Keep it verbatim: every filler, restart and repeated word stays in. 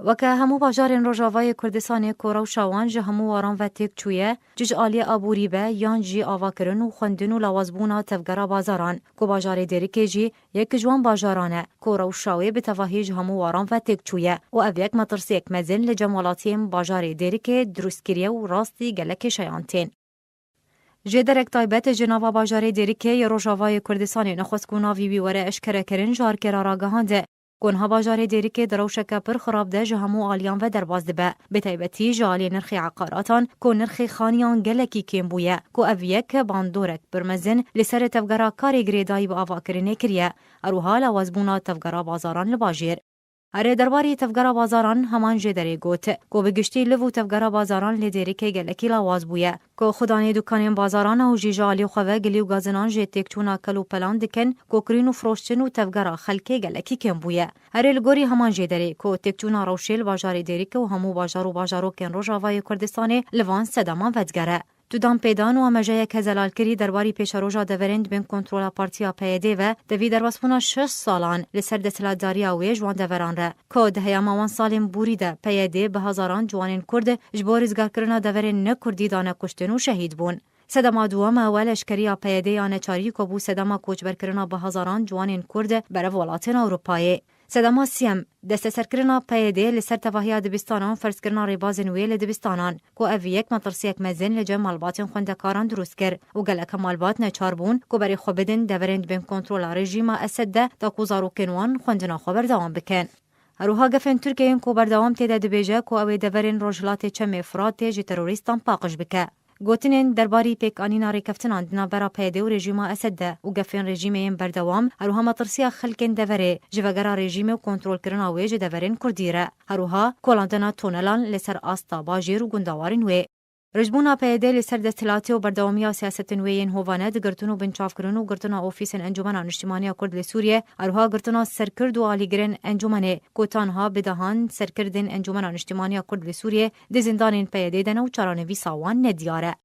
Weke hemû bajarên Rojavayê Kurdistanê ku rewşa wan ji hemû waran ve têk çûye, cih ji aliyê aborî be yan jî avakirin û xwendin û lawazbûna tevgera bazaran, ku bajarê Dêrikê jî yek ji wan bajaran e, ku rewşa wê bi tevahî ji hemû waran ve têk çûye û ev yek metirsiyek mezin li cem welatiyên bajarê Dêrikê dirust kiriye û rastî gelekê şeyan tên. Jêderek taybet ji nava bajarê Dêrikê yê Rojavayê Kurdistanê nexwest ku navî wî were eşkerekirin, ji Arkêra ragihand, ku niha bajarê Dêrikê di rewşeke pir xirab de ji hemû aliyan ve derbas dibe, bi taybetî ji alî nirxê eqaratan, ku nirxê xaniyan gelekî kêm bûye, ku ev yek bandorek pir mezin li ser tevgera karê girêdayî bi avakirinê kiriye, her wiha lawazbûna tevgera bazaran li bajêr. Erê, derbarî tevgera bazaran heman jê derê got, ku bi giştî liv û tevgera bazaran li Dêrikê gelekî lawaz bûye, ku xudanê dukanên bazaran ew jî ji alî xwe ve gilî û gazinan jê têkçûna kel û pelan dikin, ku kirîn û firoştin û tevgera xelkê gelekî kêm bûye. Erê, li gorî heman jê derê, ku têkçûna rewşê li bajarê Dêrikê û hemû bajar û bajarokên Rojavayê Kurdistanê li van sedaman vedigere. Tu danpêdan û amejeyek hezelalkirî derbarî pêşeroja deverên di bin kontrola partiya P Y D ve, tevî derbasbûna şeş salan li ser desthilatdariya wê ji wan deveran re, ku di heyama wan salên borî de P Y D bi hezaran ciwanên Kurd ji bo rizgarkirina deverên ne Kurdî dane kuştin û şehîd bûn. Sedema duwem ew e, leşkeriya P Y D ya neçarî ku bû sedema koçberkirina bi hezaran ciwanên Kurd berev welatên Ewropayê. Sedema siyem, desteserkirina P Y D li ser tevahiya dibistanan, ferzkirina rêbazên wê li dibistanan, ku ev yek metirsiyek mezin li cem malbatên xwendekaran dirust kir û gelek malbat neçar bûn ku berê xwe bidin deverên di bin kontrola rejîma Esed de, ta ku zarokên wan xwendina xwe berdewam bikin. Her wiha gefên Tirkiyeyên ku berdewam tê de dibêje ku ew ê deverên rojhilatê Çemê Firatê ji terorîstan paqij bike. Gotinên derbarî pêkanîna rêkeftinan di navbera P Y D û rejîma Esed de û gefên rejîmê yên berdewam, her wiha metirsiya xelkên deverê ji vegera rejîmê û kontrolkirina wê ji deverên Kurdî re. Her wiha kolandina tonelan li ser asta bajêr û gundawarên wê. Rijbûna P Y D li ser desthilatê û berdewamiya siyasetên wê yên hovane di girtin û binçavkirin û girtina ofîsên Encûmena Niştimaniya Kurd li Sûriyê, her wiha girtina serkird û alîgirên encûmenê, ku tanha bi dehan serkirdên Encûmena Niştimaniya Kurd li Sûriyê di zindanên P Y D de ne û çarenivîsa wan nediyar e.